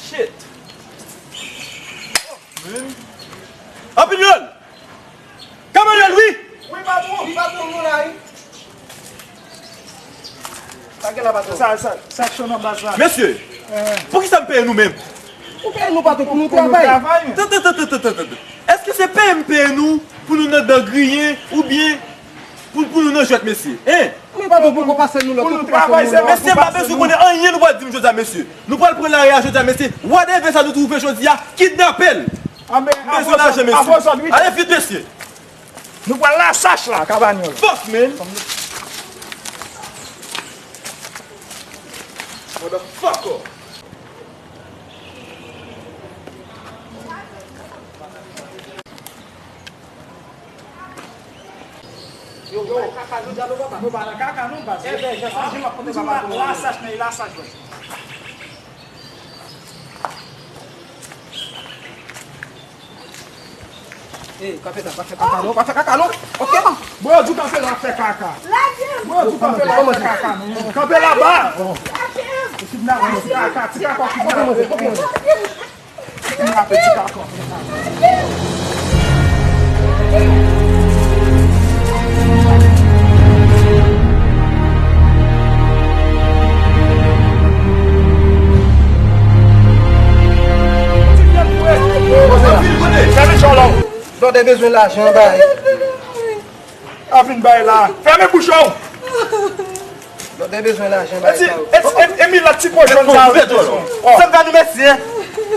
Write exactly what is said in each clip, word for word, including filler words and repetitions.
Shit. Oh, man. Anpil lòd! Kamanyòl, wi! Wi, patwon, patwon, nou la, wi. Sa gen la, patwon? Sa, sa, sa cho nan baz la. Mesye, poukisa m peye nou menm? Ou peye nou, patwon, pou nou travay. Pou nou travay. Tan, tan, tan. Èske se peye m peye nou pou nou nan dan griyen oubyen pou, pou nou nan jwèt, mesye? Hein? Men patwon, poko pase nou lòt, poko pase nou lòt. Mesye, m pa bezwen konnen anyen nou pral di m jodi a, mesye. Nou pral pran lari a jodi a, mesye. Whatever sa nou twouve jodi a, kidnape l. M bezwen lajan, mesye. Ale vit, mesye. Nou pral lasach la, Kamanyòl. Fuck, man. Motherfucker. Yo, yo, kaka, nou djalo, papa. Nou pa nan kaka, non, baz. Enben, jan sa, jan m ap konte, papa, lasach, men lasach, wè. Ey, kanpe la, pa fè kaka non, pa fè kaka non. Ok? Bon, yo di w kanpe la, w ap fè kaka. Bon, yo di w kanpe la, w ap fè kaka non. Kanpe laba. Ti kaka, ti kaka, ti kaka. Ti kaka, ti kaka. Blòdè bezwen lajan bay. A vin bay la. Fèmen bouch ou. Blòdè bezwen lajan bay sa yo. E milat ti po jòn sa yo. Sa m fè nou mèsi, hein.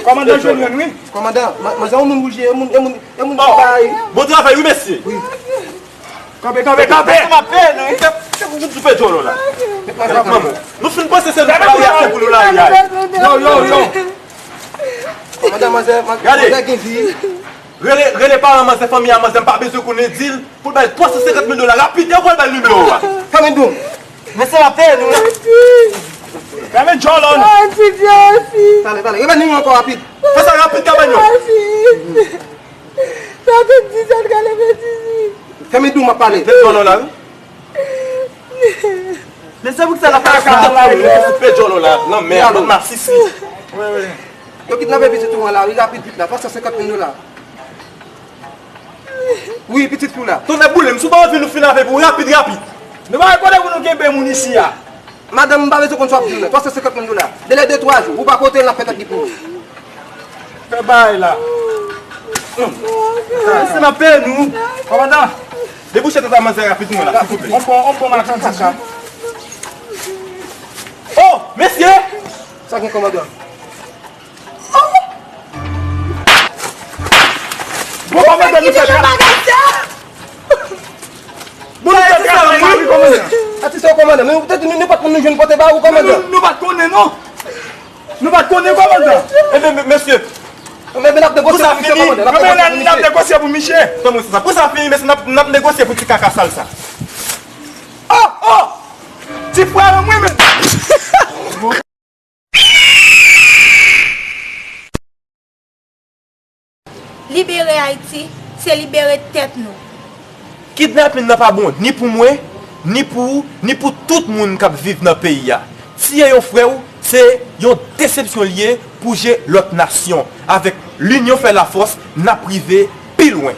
Kòmandan Jonyòn, wi. Kòmandan, manzè yon moun wouj, e moun, e moun, e moun ki bay. Bon travay, wi, mesye. Wi. Kanpe, kanpe, kanpe! Sa m ap fè, nou, se, se pou nou toupe djòlò la. Nou fin panse se nou lari a, se pou nou lari a. Yo, yo, yo. Kòmandan, manzè, manzè gen vi. Rele, rele paran manzè, fanmi a manzè, m pa bezwen konnen, di l pou l bay twa san senkant mil dola rapid, e ou pral bay nimewo a. Fanmi dou. Men se la pè nou. Fèmen djòlò nou. Talè, talè. Rele nimewo ankò rapid. Fè sa rapid, Kamanyòl. Sa tout di sa, gade fè di. Fèmen dou, m ap pale. Fè djòlò la, wi. Men se pou ki sa la pa ka la, wi. Fè djòlò la, nan mè, nan masisi. Yo kidnape pitit ou an la, wi, rapid vit la, twa san senkant mil dola. Wi, pitit fi w la. Tonnè boule m, si w pa anvi nou fin avè pou rapid, rapid. Nou pa gen kote pou nou kenbe moun isi a. Madanm, m pa bezwen konn sa w ap di m nan. Twa san senkant mil dola. Delè de twa jou, ou pa pote l, n ap fè tèt li pou ou. Fè bagay la. Mesye, n ap peye nou. Kòmandan, debouche tèt a manzè rapid mwen la, silvouplè. On bon, on bon machandiz, wi. Oh, mesye! Sa gen, kòmandan? Bon, kòmandan, nou fè travay. Bon, nou fè travay la, wi, kòmandan. Ati se kòmandan, men ou te di nou, nou pa t konn nou jwenn pote ba ou, kòmandan. Nou, nou pa t konnen, non. Nou pa t konnen, kòmandan. Enben, mesye. Enben, n ap negosye pou misye, kòmandan. N ap negosye pou misye. Pou sa fini, mesye, n ap, n ap negosye pou ti kaka sal sa. Oh, oh! Ti frè m, wi, men. Libere Ayiti, se libere tèt nou. Kidnapin nan pa bon ni pou mwen, ni pou ou, ni pou tout moun k ap viv nan peyi a. Tiye yon frè w, se yon desepsyon l ye pou je lòt nasyon. Avèk linyon fè lafòs, n ap rive pi lwen.